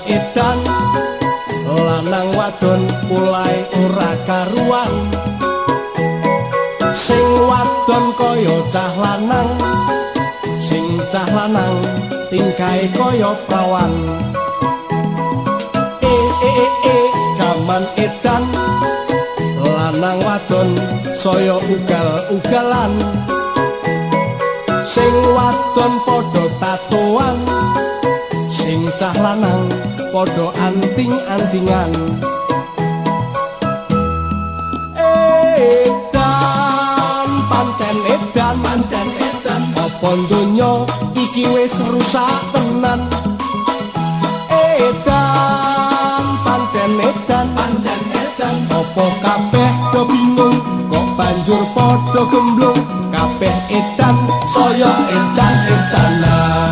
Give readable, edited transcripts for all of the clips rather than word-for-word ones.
Edan lanang wadon mulai ora karuan, sing wadon kaya cah lanang, sing cah lanang tingkahe kaya prawan. Jaman edan lanang wadon saya ugal-ugalan, sing wadon padha tatoan, sing cah lanang padha anting-antingan. Edan pancen edan, pancen edan, apa donya iki wis rusak tenan. Edan pancen edan, pancen edan, apa kabeh do bingung kok banjur padha gemblung, kabeh edan saya edan edanan.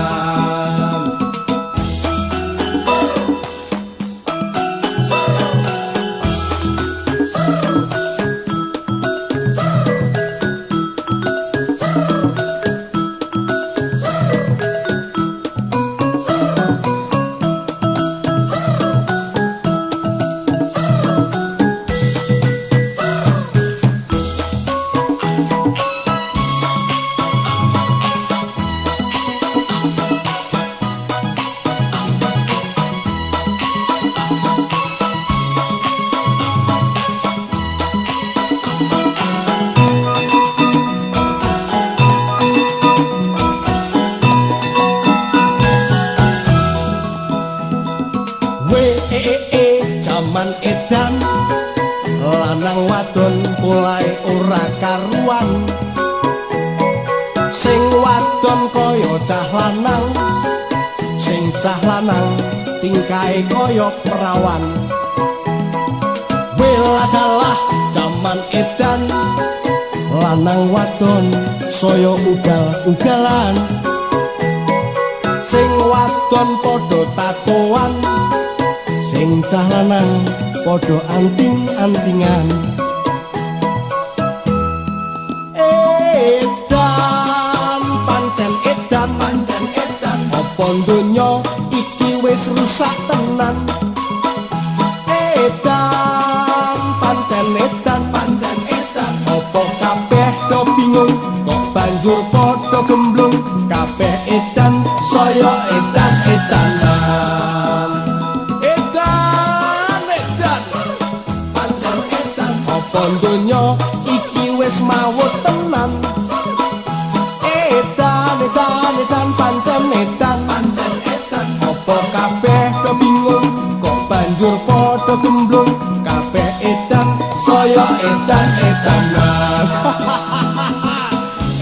Jaman edan lanang wadon mulai ora karuan, sing wadon kaya cah lanang, sing cah lanang tingkahe kaya perawan. Weladalah jaman edan lanang wadon saya ugal-ugalan, sing wadon padha tatoan, sing cah lanang padha anting-antingan. Edan pancen edan, pancen edan, apa donya iki wis rusak tenan. Edan pancen edan, pancen edan, apa kabeh do bingung kok banjur padha gemblung, kabeh edan saya edan edanan. Edan edan pancen edan, apa donya iki wis mawut tenan. Edan edan edan pancen edan, pancen edan, apa kabeh do bingung kok banjur padha gemblung, kabeh edan saya edan edanan.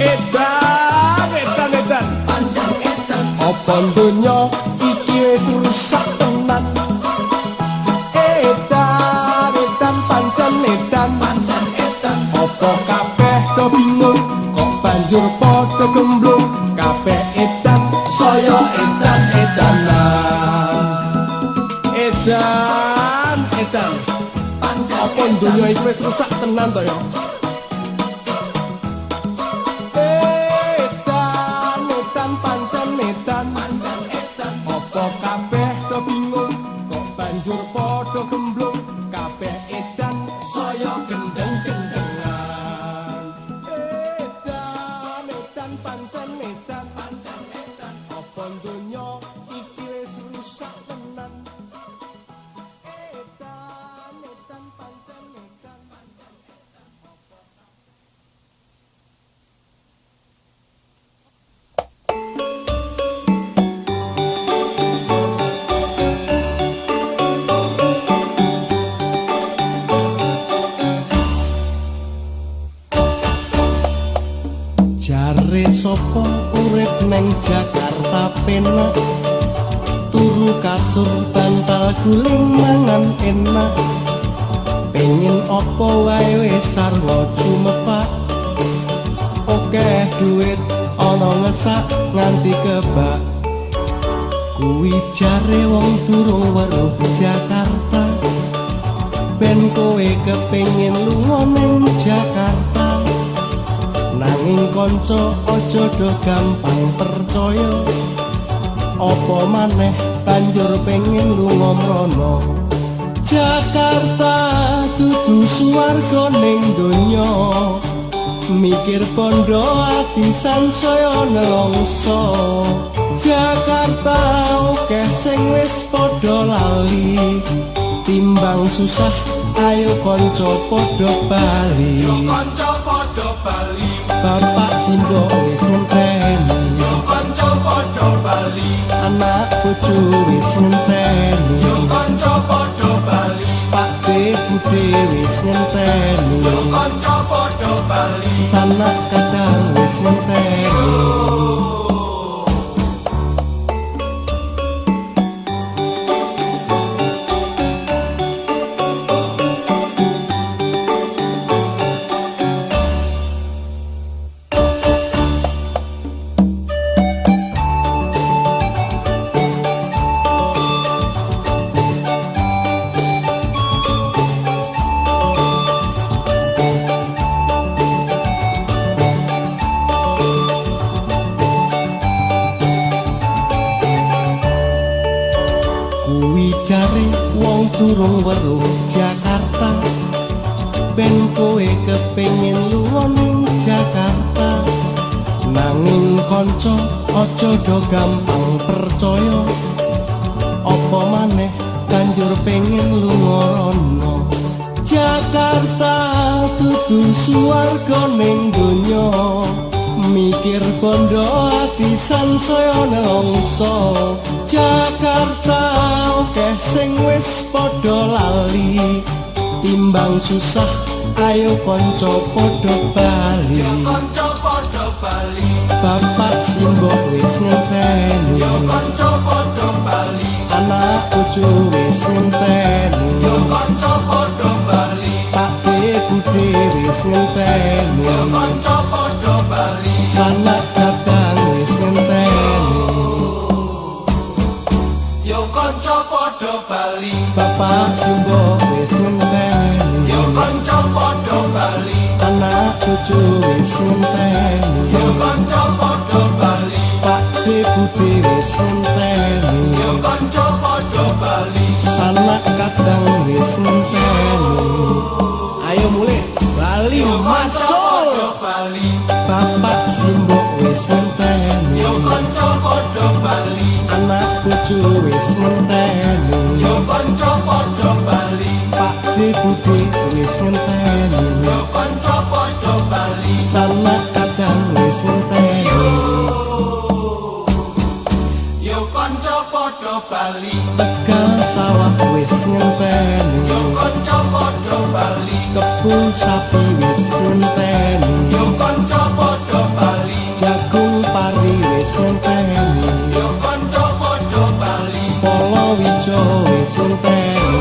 Edan edan edan pancen edan, apa donya iki wis rusak tenan. Edan edan pancen edan, pancen edan, apa kabeh do bingung kok banjur padha gemblung, kabeh edan saya edan edanan. Edan edan pancen, apa donya iki wis rusak tenan to ya. Edan edan pancen edan, pancen edan, apa kabeh do bingung kok banjur padha gemblung, kabeh edan saya gendeng-gendengan. Edan edan pancen edan, pancen edan, apa donya iki wis rusak tenan. Edan edan pancen edan, pancen edan, apa Jare sapa urip neng Jakarta penak, turu kasur bantal guling mangan enak, pengen apa wae wis sarwa cumepak, akeh duit ana ngesak nganti kebak. Kuwi jare wong durung weruh Jakarta, ben kowe kepengin lunga ning Jakarta. Nanging kanca aja do gampang percaya, apa maneh banjur pengen lunga mrono. Jakarta dudu swarga ning donya, mikir bondo ati sansaya nelongso. Jakarta akeh sing wis padha lali, timbang susah ayo kanca padha bali. Yo kanca padha bali, bapak simbok wis ngenteni. Yo kanca padha bali, anak bojo wis ngenteni. Yo kanca padha bali, Pakde bude wis ngenteni. Yo kanca padha bali, sanak kadang wis ngenteni. Kuwi jare wong durung weruh Jakarta, ben kowe kepengin lunga ning Jakarta. Nanging kanca aja do gampang percaya, apa maneh banjur pengen lunga rono. Jakarta dudu swarga ning donya, mikir bondo ati sansaya nelongso. Jakarta akeh sing wis padha lali, timbang susah ayo kanca padha bali. Yo kanca padha bali, bapak simbok wis ngenteni. Yo kanca padha bali, anak bojo wis ngenteni. Yo kanca padha bali, pakde bude wis ngenteni. Yo kanca padha bali, sanak kadang wis ngenteni. Yo kanca padha bali, bapak simbok wis ngenteni. Yo kanca padha bali, anak bojo wis ngenteni. Yo kanca padha bali, pakde bude wis ngenteni. Yo kanca padha bali, sanak kadang wis ngenteni. Ayo mulih bali macul. Bapak simbok wis ngenteni. Yo kanca padha bali, anak bojo wis ngenteni. Yo kanca padha bali, pakde bude wis ngenteni. Yo kanca padha bali, sanak kadang wis ngenteni. Yo kanca padha bali, Tegal sawah wis ngenteni. Yo kanca padha bali, kebo sapi wis ngenteni. Yo kanca padha bali, jagung pari wis ngenteni. Yo kanca padha bali, palawija wis ngenteni.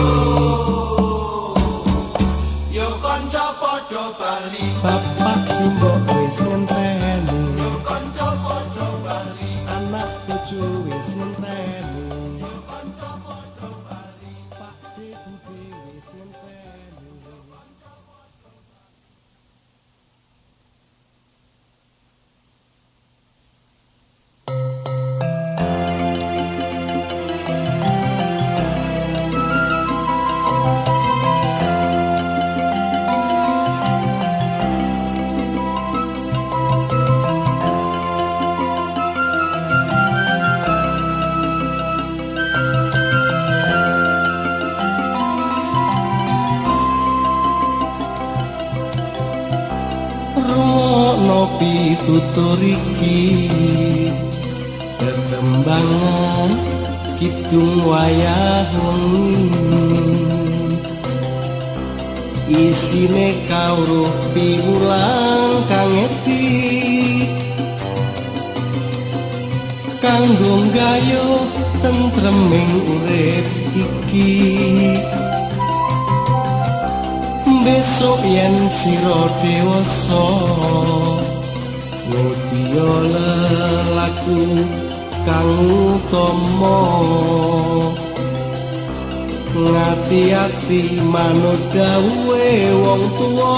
Yo kanca padha bali, bapak simbok wis ngenteni. Yo kanca padha bali, anak bojo wis ngenteni. Yo kanca padha bali, pakde bude wis ngenteni. Rungokno pitutur iki, tetembangan kidung wayah wengi, isine kawruh piwulang kang eti. nggayuh tentreming urip iki. Besok yen sira dewasa ngudya lelaku kang utama, ngati-ati manut dawuhe wong tuwa,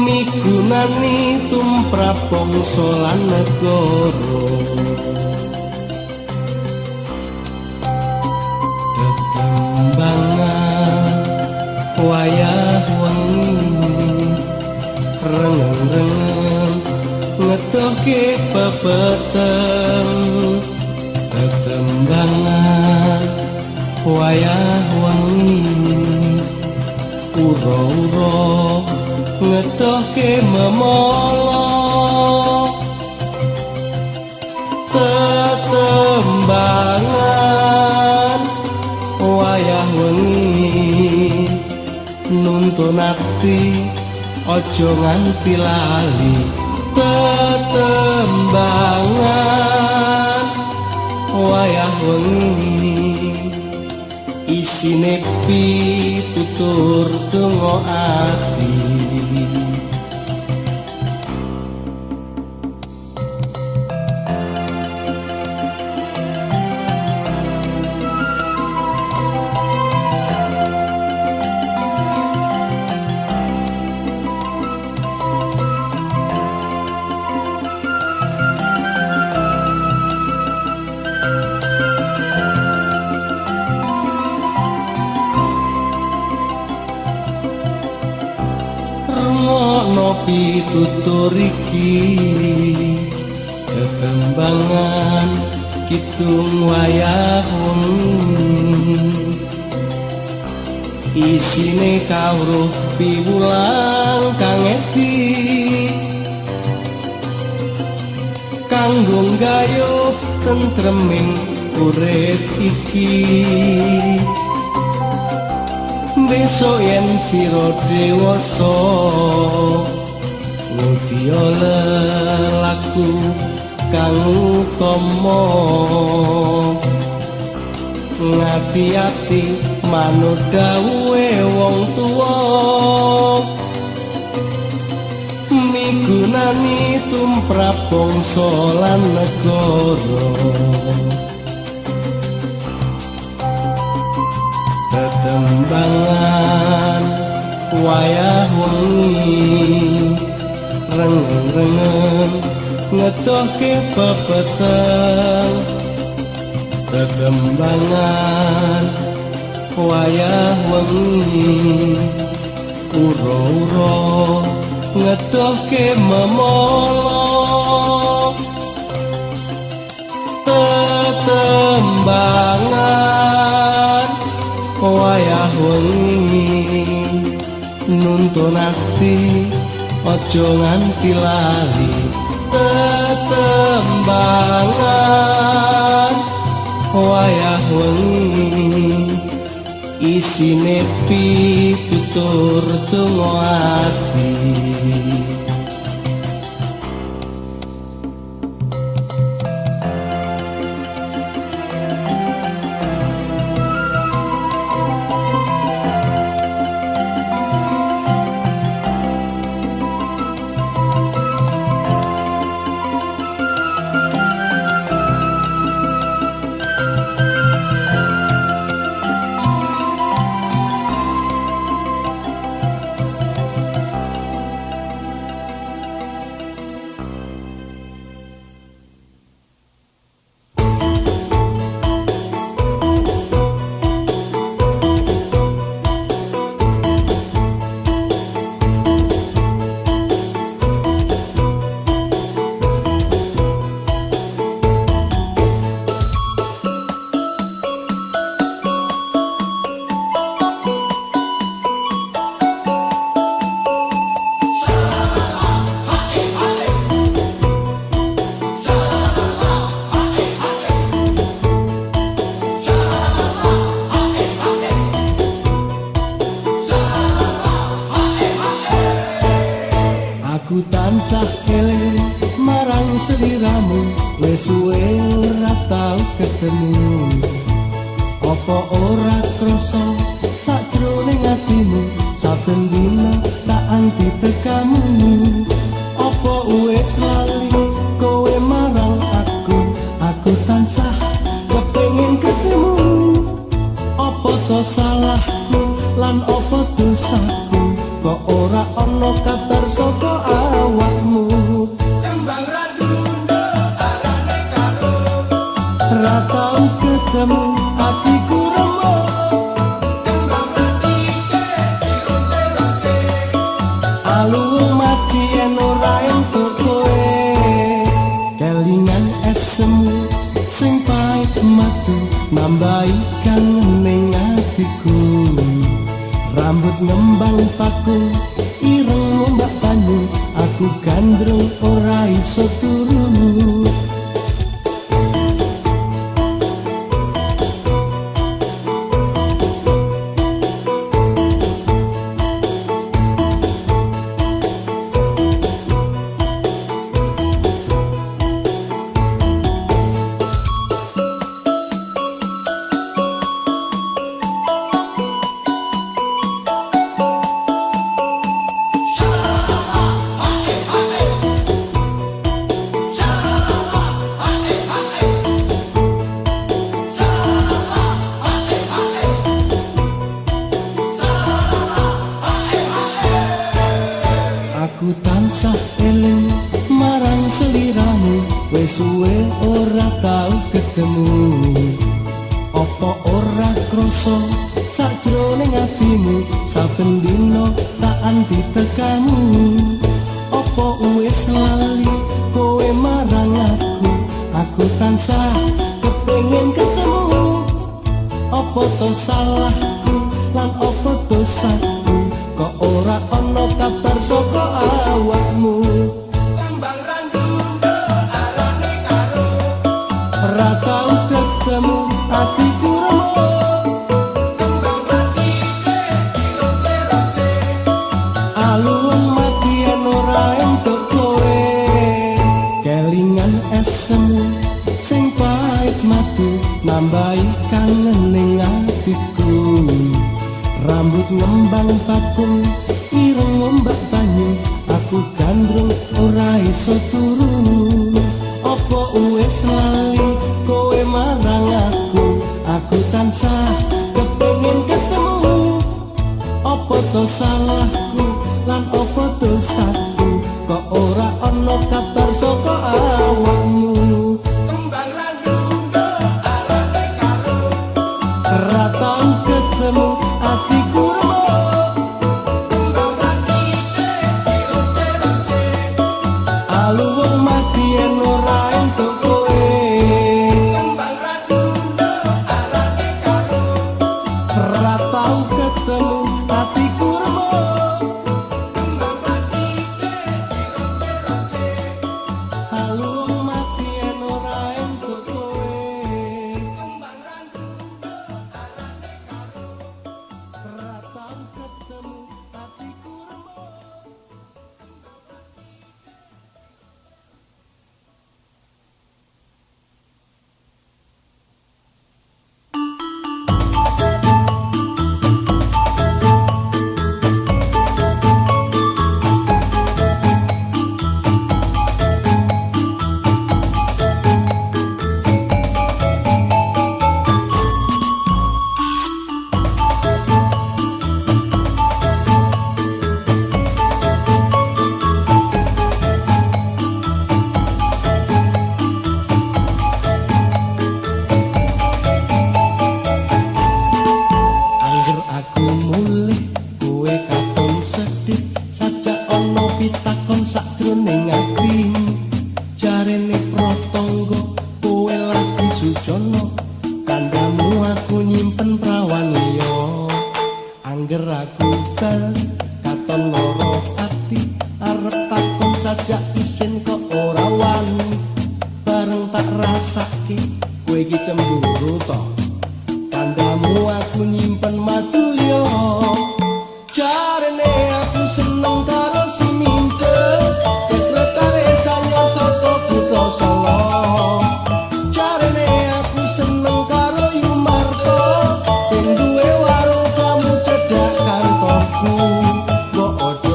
migunani tumrap bangsa lan negara. Tetembangan wayah wengi, rengeng-rengeng ngetoke pepeteng. Tetembangan wayah wengi, uro-uro ngetoke memolo. Tetembangan wayah wengi, nuntun ati aja nganti lali. Tetembangan wayah wengi, isine pitutur donga ati. Rungokno pitutur iki, tetembangan kidung wayah wengi, isine kawruh piwulang kang edi, kanggo nggayuh tentreming urip iki. Besok yen sira dewasa ngudya lelaku kang utama, ngati-ati manut dawuhe wong tuwa, migunani tumrap bangsa lan negara. Tetembangan wayah wengi, rengeng-rengeng ngetoke pepeteng. Tetembangan wayah wengi, uro-uro ngetoke memolo. Tetembangan wayah wengi, nuntun ati aja nganti lali. Tetembangan wayah wengi, isine pitutur donga ati. Aku tansah eling marang seliramu, wis suwe ora tau ketemu. Apa ora krasa sakjroning atimu, saben dina tak anti tekamu. Apa wis lali kowe marang aku, aku tansah kepengin ketemu. Apa to salahku lan apa dosaku, kok ora ana kabar saka awakmu. Kembang randundo arane karo, ra tau ketemu atiku remuk. Kembang ratike dironce-ronce, aluwung mati yen ora entuk kowe. Kelingan esemu sing pait matu nambahi kangen ning atiku. Rambut ngembang paku, ireng ngombak banyu, aku gandrung ora iso turu. Aku tansah eling marang seliramu, wis suwe ora tau ketemu. Apa ora krasa sakjroning atimu, saben dina tak anti tekamu. Apa wis lali kowe marang aku, aku tansah kepengin ketemu. Apa to salahku lan apa dosaku, kok ora ana kabar saka awakmu. Kembang randundo arane karo, ra tau ketemu atiku remuk. Kembang ratike dironce-ronce, aluwung mati yen ora entuk kowe. Kelingan esemu sing pait matu nambahi kangen ning atiku. Rambut ngembang bakung, ireng ngombak banyu, aku gandrung.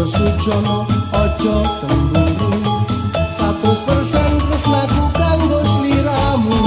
Sujono, aja cemburu. 100% tresnaku kanggo sliramu.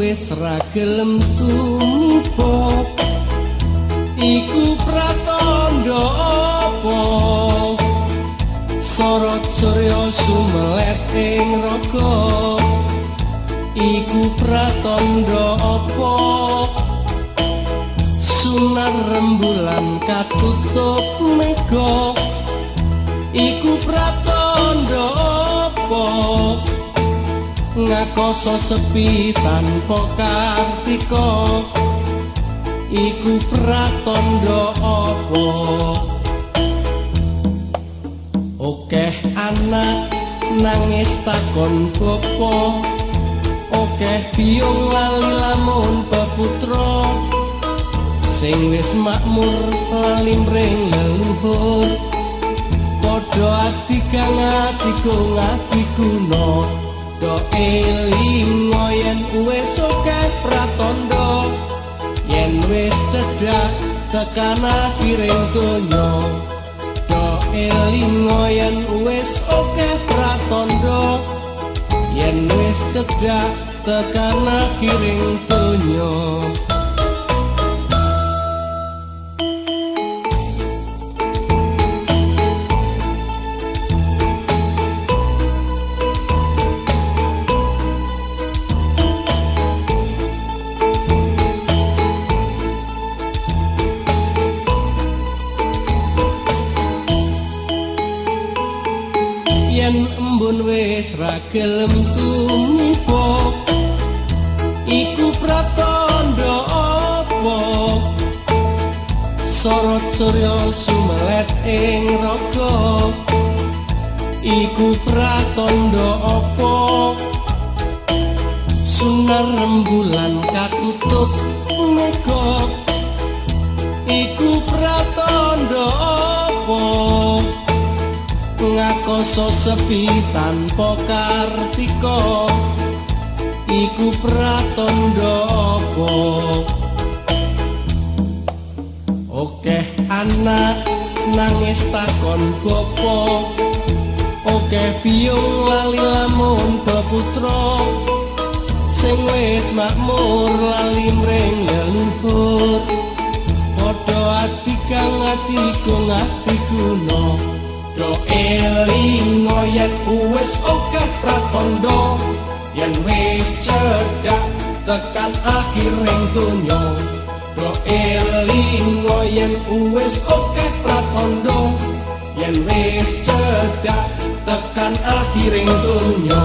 Wis ra gelem tumiba iku pratandha apa? Sorot surya sumelet ing raga iku pratandha apa? Sunar rembulan katutup mega iku pratandha apa? Ngakoso sepi tanpa kartika iku pratandha apa? Okeh anak nangis takon bapa, okeh biyung lali lamun peputra, sing wis makmur lali mring leluhur, padha ati kang atiku ngadiguna. Do eling yen wis akeh pratandha, yen wis cedhak tekan akhiring donya. Do cedhak tekan akhiring donya. Yen embun wis ra gelem tumiba, iku pratandha apa? Sorot surya sumelet ing raga, iku pratandha apa? Sunar rembulan katutup mega, iku pratandha apa? Ngakoso sepi tanpa kartika, iku pratandha apa? Okeh anak nangis takon bapa, okeh biyung lali lamun peputra, sing wis makmur lali mring leluhur. Padha ati kang atiku ngati guna. Do elingo yen wis akeh pratandha, yen wis cedhak tekan akhiring donya. Do elingo yen wis akeh pratandha, yen wis cedhak tekan akhiring donya.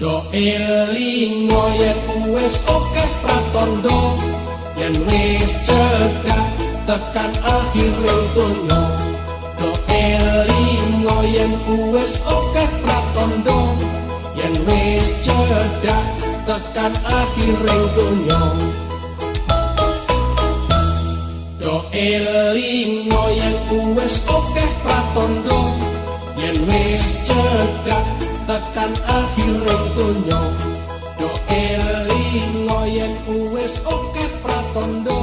Do elingo yen wis akeh pratandha, yen wis cedhak tekan akhiring donya. Do elingo yen wis akeh pratandha, yen wis cedhak tekan akhiring donya. Do elingo yen wis akeh pratandha, yen wis cedhak tekan akhiring donya. Do elingo yen wis akeh pratandha,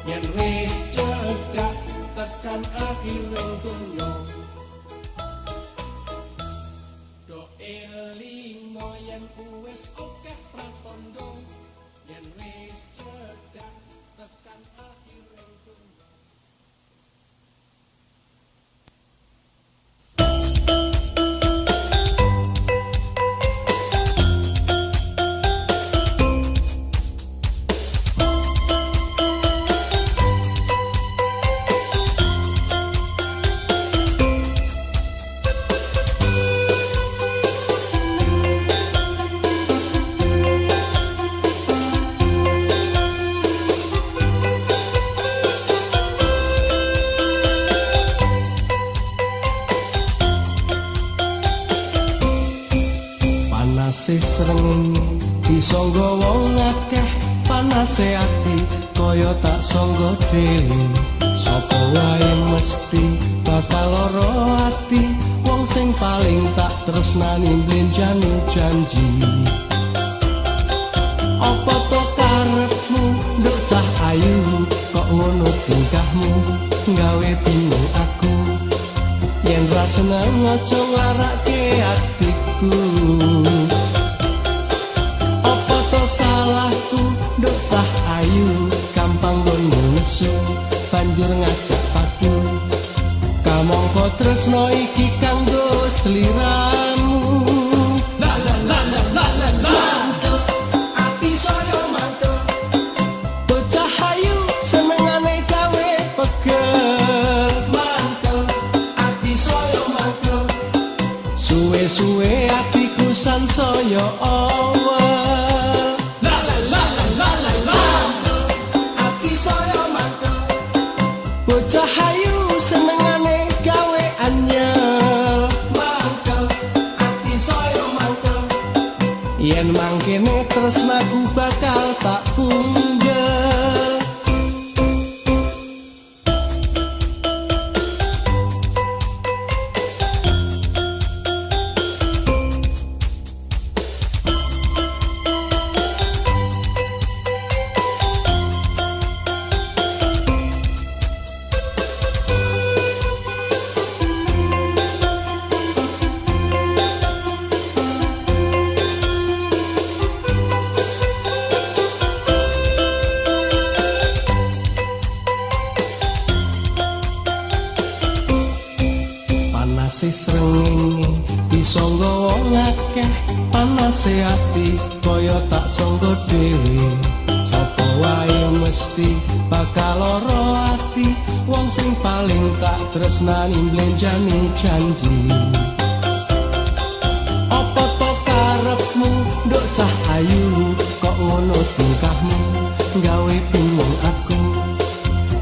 yen wis cedhak tekan akhiring donya. Do elingo yen wis akeh pratandha, yen wis cedhak tekan akhiring donya. Panase srengenge disangga wong akeh, panase ati kaya tak sangga dhewe. Sapa wae mesti bakal lara ati, wong sing paling tak tresnani mlenjani janji. Apa to karepmu nduk cah ayu, kok ngono tingkahmu gawe bingung aku. Yen ra seneng aja nglarake atiku. Apa to salahku nduk cah ayu, gampang nggonmu nesu banjur ngajak padu. Kamangka tresno iki kanggo sliramu. La la la la la la la. Ati saya mantel, bocah ayu senengane gawe pegel. Mantel, ati saya mantel, suwe-suwe atiku sansaya awel. La la la la la la la. Ati saya mantel, bocah ayu senengane gawe anyel. Mangkel, ati saya mangkel, yen mangkene tresnaku bakal tak punggel. Panase srengenge disangga wong akeh, panase ati kaya tak sangga dhewe. Sapa wae mesti bakal lara ati, wong sing paling tak tresnani mblenjani janji. Apa to karepmu nduk cah ayu, kok ngono tingkahmu gawe bingung aku.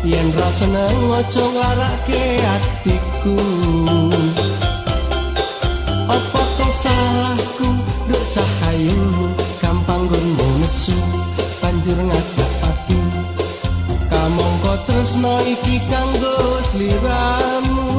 Yen ra seneng aja nglarake atiku. Apa to salahku nduk cah ayu, gampang nggonmu nesu banjur ngajak padu. Kamangka tresno iki kanggo sliramu.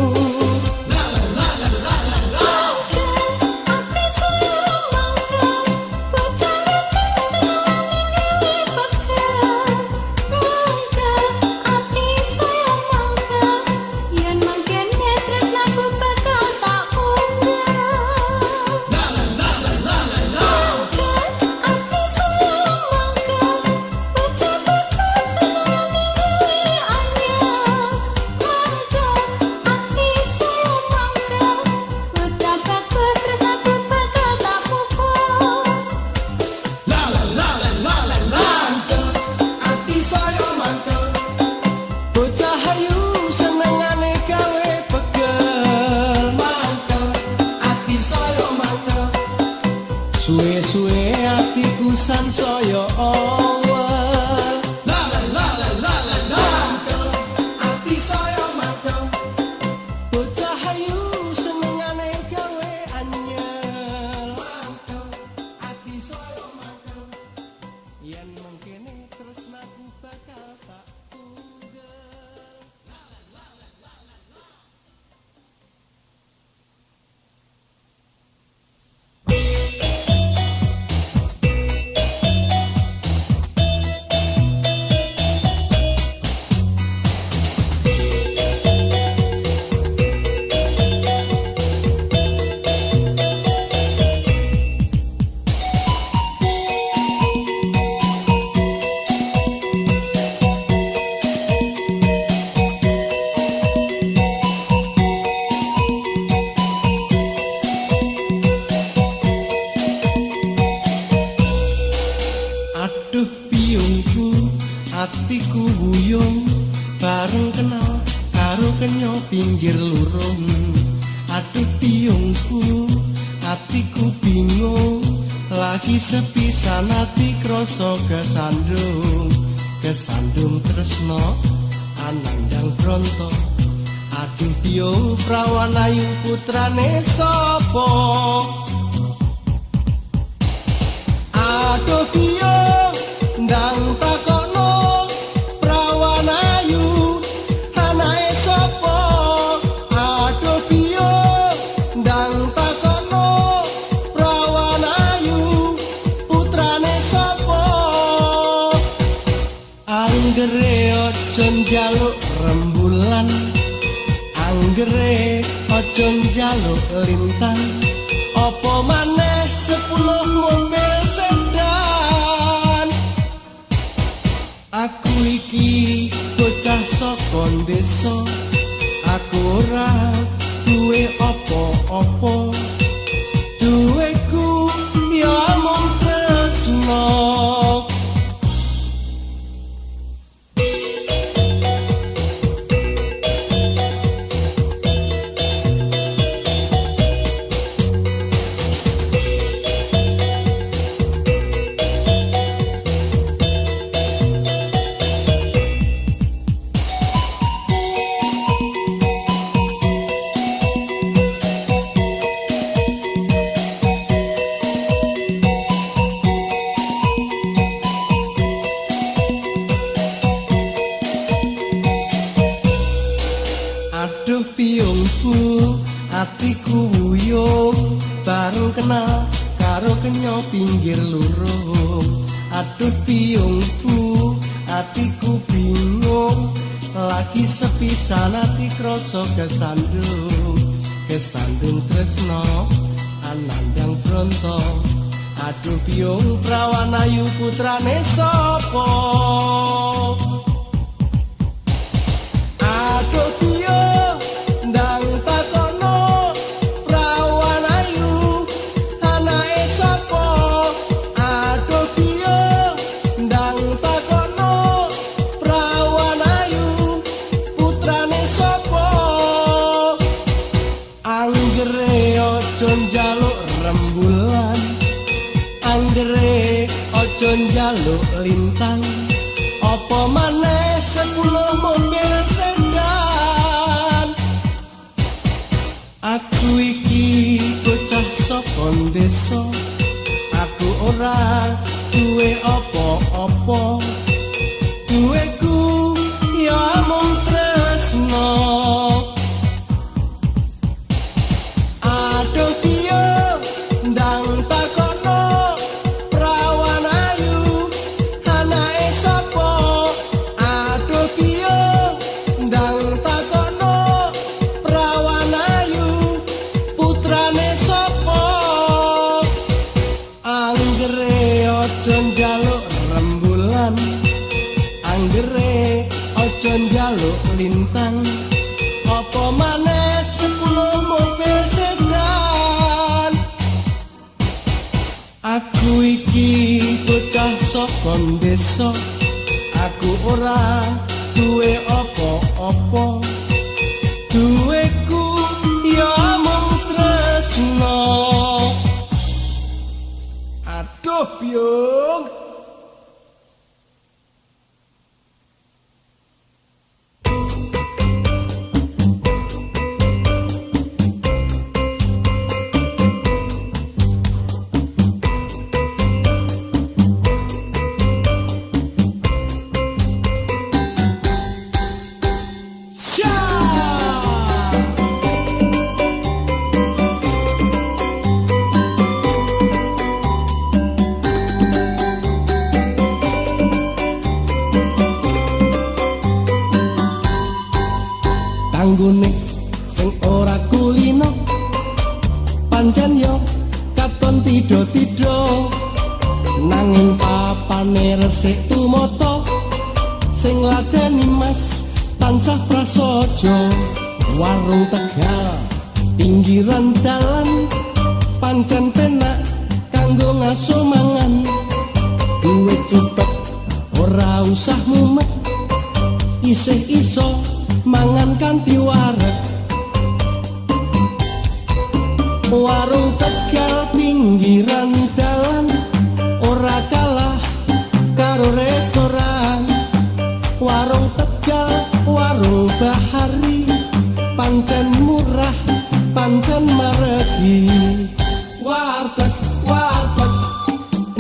Suwe-suwe atiku sansaya awal. La la la la la la la. Ati saya mangkel. Bocah ayu senengane gawe anyel. Mangkel ati saya mangkel. Yen mengkene tresnaku bakal tak punggel. La la la la la la. Aduh biyungku, atiku wuyung, bareng kenal karo kenyo pinggir lurung. Aduh biyungku, atiku bingung, lagi sepisan ati krasa kesandung. Kesandung tresno anandang bronto. Aduh biyung prawan ayu putrane sapa? Aduh biyung ndang takono prawan ayu anake sapa? Aduh biyung ndang takono prawan ayu putrane sapa? Anggere aja njaluk rembulan, anggere aja njaluk lintang, apa maneh 10 mobil sedan. Aku iki bocah saka desa, aku ora duwe apa-apa, duweku ya mung tresno. Aduh biyungku, atiku wuyung, bareng kenal karo kenyo pinggir lurung. Aduh biyungku, atiku bingung, lagi sepisan ati krasa kesandung. Kesandung tresno anandang bronto. Aduh biyung prawan ayu putrane sapa? Aduh biyung ndang takono sapa? Anggere aja njaluk rembulan, anggere aja njaluk lintang, apa maneh 10 mobil sedan. Aku iki bocah saka desa, aku ora duwe apa-apa, duweku ya mung tresno. Aduh piye ndang takono prawan ayu anake sapa? Aduh piye ndang takono prawan ayu putrane sapa? Anggere aja njaluk rembulan, anggere aja njaluk lintang, apa maneh 10 mobil sedan. Aku iki bocah saka desa, aku ora duwe apa-apa, duweku ya mung tresno. Aduh byung. Kanggone sing ora kulino pancen yo katon tido-tido, nanging papane resik tumata sing ladeni mas tansah prasaja. Warung Tegal pinggiran dalan pancen penak kanggo ngaso mangan, duit cupet ora usah mumet, isih iso mangan kanthi wareg. Warung Tegal pinggiran dalan ora kalah karo restoran. Warung Tegal warung bahari pancen murah pancen maregi. Warteg warteg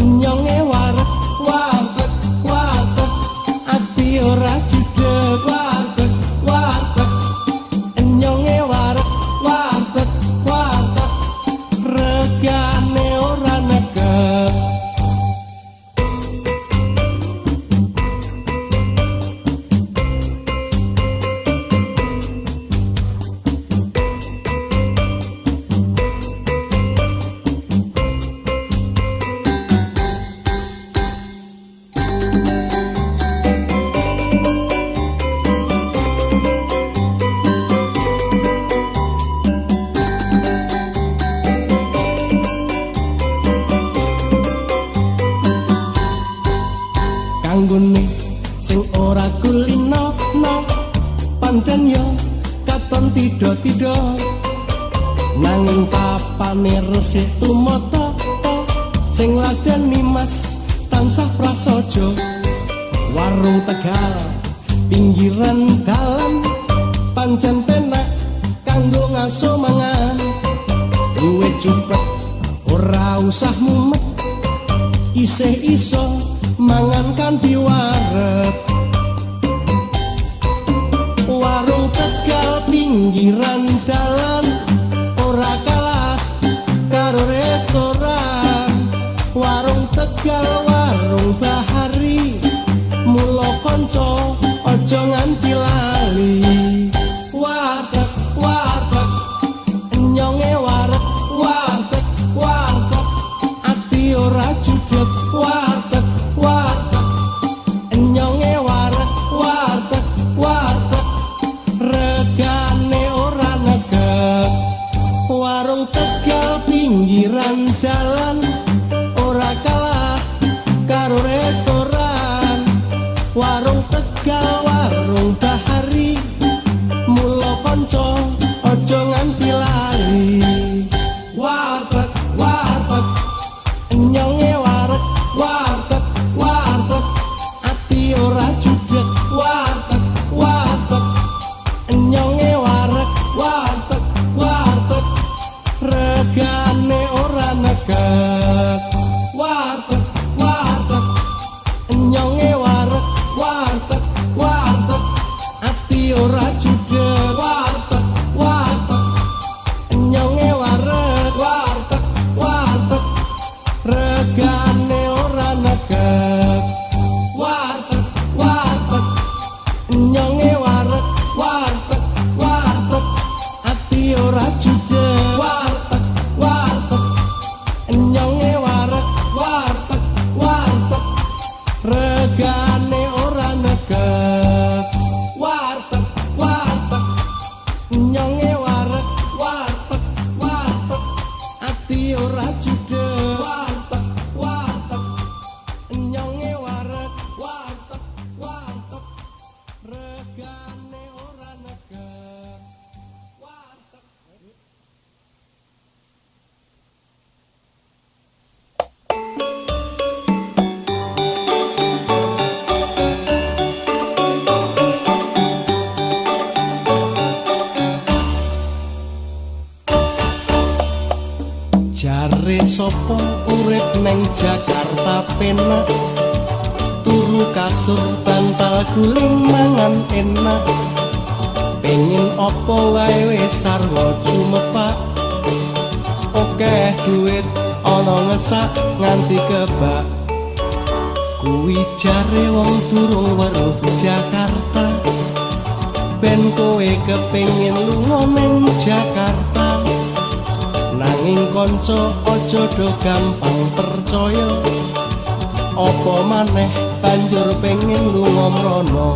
nyonge wareg, warteg warteg ati ora judeg. Warteg warteg nyonge wareg, warteg warteg regane ora nekep. Kanggone sing ora kulino no pancen yo katon tido-tido, nanging papane resik tumata sing ladeni mas tansah prasaja. Warung Tegal pinggiran dalan pancen penak kanggo ngaso mangan, duit cupet ora usah mumet, isih iso mangan kanthi wareg. Warung Tegal pinggiran dalan ora kalah karo restoran. Warung Tegal warung bahari mula kanca aja nganti lali. Warteg warteg nyonge wareg, warteg warteg ati ora judeg. Warteg warteg nyonge wareg, warteg warteg regane ora kanca aja nganti lali. Warteg warteg nyonge wareg, warteg warteg ati ora judeg. Warteg warteg nyonge wareg, warteg warteg regane ora nekek. Warteg warteg nyonge wareg, warteg warteg ati ora judeg. Warteg warteg nyonge wareg, warteg warteg regane ora nekek. Warteg warteg nyonge wareg, warteg warteg ati ora judeg. Warteg warteg nyonge wareg, warteg warteg regane ora nekek. Warteg warteg nyonge wareg, warteg warteg ati ora judeg. Warteg warteg nyonge wareg, warteg warteg regane ora nekek. Warteg. Jare sapa urip neng Jakarta penak, turu kasur bantal guling mangan enak, pengen apa wae wis sarwa jumepak, akeh duit ana ngesak nganti kebak. Kuwi jare wong durung weruh Jakarta, ben kowe kepengin lunga neng Jakarta. Nanging kanca aja do gampang percaya, apa maneh banjur pengen lunga mrono.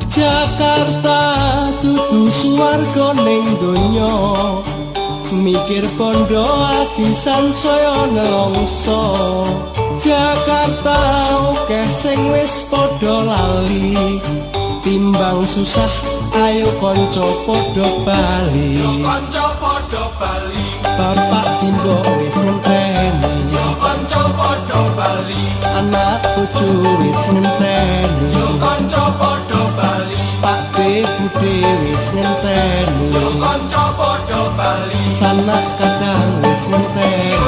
Jakarta dudu swarga ning donya, mikir bondo ati sansaya nelongso. Jakarta akeh sing wis padha lali, timbang susah ayo kanca padha bali. Yo kanca padha bali. Bapak simbok wis ngenteni, Yo kanca padha bali. anak bojo wis ngenteni, Yo kanca padha bali. Pakde bude wis ngenteni, Yo kanca padha bali. sanak kadang wis ngenteni.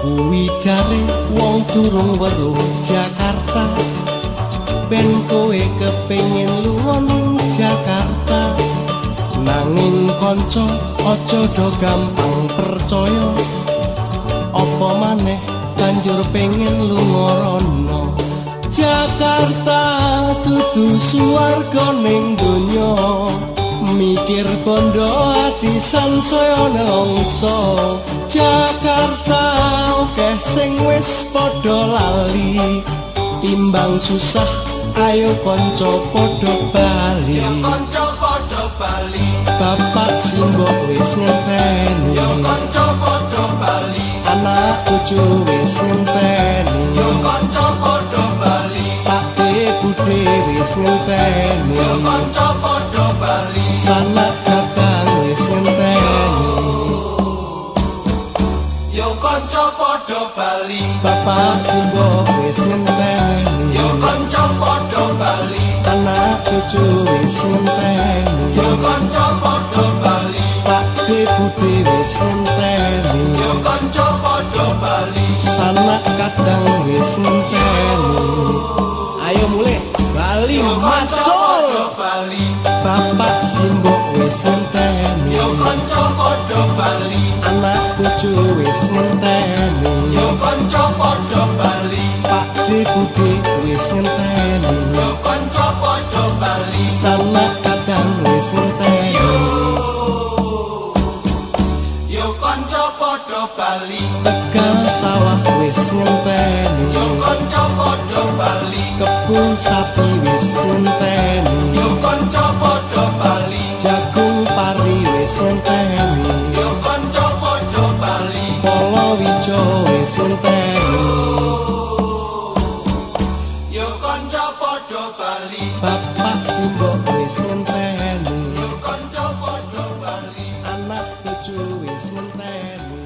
Kuwi jare wong durung weruh Jakarta, ben kowe kepengin lunga ning Jakarta. Nanging kanca aja do gampang percaya, apa maneh banjur pengen lunga rono. Jakarta dudu swarga ning donya, mikir bondo ati sansaya nelongso. Jakarta akeh sing wis padha lali, timbang susah ayo kanca padha bali. Yo kanca padha bali. Bapak simbok wis ngenteni, Yo kanca padha bali. anak bojo wis ngenteni, Yo kanca padha bali. Pakde bude wis ngenteni, Yo kanca padha bali. sanak kadang wis ngenteni. Yo kanca padha bali. Bapak simbok wis ngenteni, Yo kanca padha bali. anak bojo wis ngenteni, Yo kanca padha bali. Pakde bude wis ngenteni, Yo kanca padha bali. sanak kadang wis ngenteni. Ayo mulih bali Yo kanca macul. padha bali. Bapak simbok wis ngenteni, Yo kanca padha bali. anak bojo wis ngenteni, Yo kanca padha bali. Pakde bude wis ngenteni, Yo kanca wis ngenteni. Yo kanca padha bali. Bapak simbok wis ngenteni. Yo kanca padha bali. Anak bojo wis ngenteni.